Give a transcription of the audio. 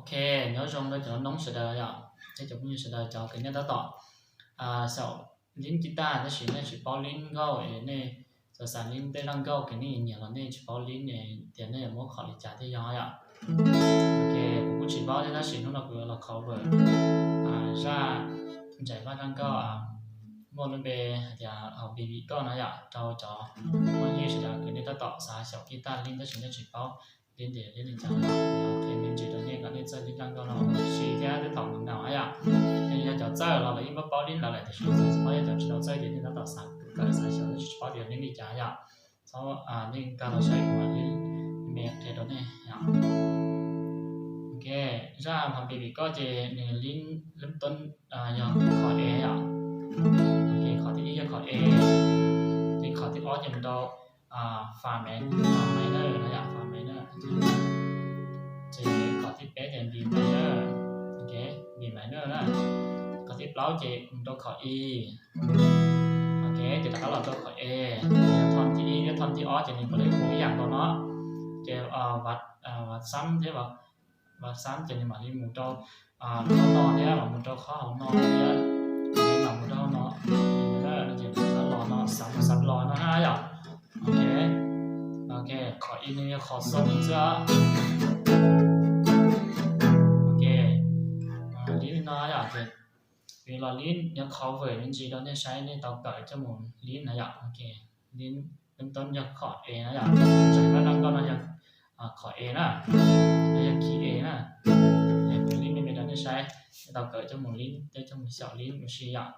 Ok, nyob zoo rau cov noob sawv daws yom, thiab cov phooj ywg sawv daws cov kws nej tab tom xyaum lib kis tas tab sis nej tsis paub lib nkauj es nej xav xav lib tej zaj nkauj kws nej nyiam los nej tsis paub lib es tias nej yuav muab kho li cas thiaj yog yom. Ok, kuv kuj tsis paub thiab tab sis hnub no kuv yuav los cover zaj, ntsais vaj zaj nkauj muaj lub npe hais tias Hom Npis Vim Koj no yom, rau cov phooj ywg sawv daws kws nej tab tom xav xyaum kis tas lib tab sis nej tsis paub lib tias lib li cas no, qhia me ntsis rau nej kom nej txawj lib zaj nkauj no ua si thiab tej thaum mus naum yom. Yog cov txawj los lawv yeej paub paub lib lawm tiam sis tsis paub, yog cov tsis tau txawj ces nej tab tom xav kawm xav xyaum tab sis tsis paub tias lib li cas yom. Txhob, nej nkag los saib kuv mam li me qhia rau nej yom. Ok, zaj Hom Npis Vim Koj ces nws lib, lib toob yog kho E yom. Ok, qhov thib ib yog kho E, ces qhov thib ob ces mus rau fa minor, fa minor no yom, fa minor. Ces qhov thib peb ces B minor, ok, B minor na. Qhov thib plaub ces mus rau kho E. Ok, ces rov qab los rau kho E, thon thib ib thiab thon thib ob ces nws puav leej mus ib yam nkaus no. Ces vas xab thiab vas xab ces nws mam li mus rau qhov no thiab mam mus rau qhov hauv no thiab, mam mus rau hauv no, ces rov qab los no, xab los no na yom. Ok, ok, qhov E nws yog qhov xoo xwb. Ok, lib li no yom, ces kuv los lib nyob cover me ntsis rau nej saib, nej tau kawm coj mus lib na yom. Ok, lib toob yog kho E na yom, ntsais vaj zaj nkauj no yog kho E na, no yog key E na. Kuv lib me me rau nej saib, nej tau kawm coj mus lib thiab coj mus xyaum lib ua si yom.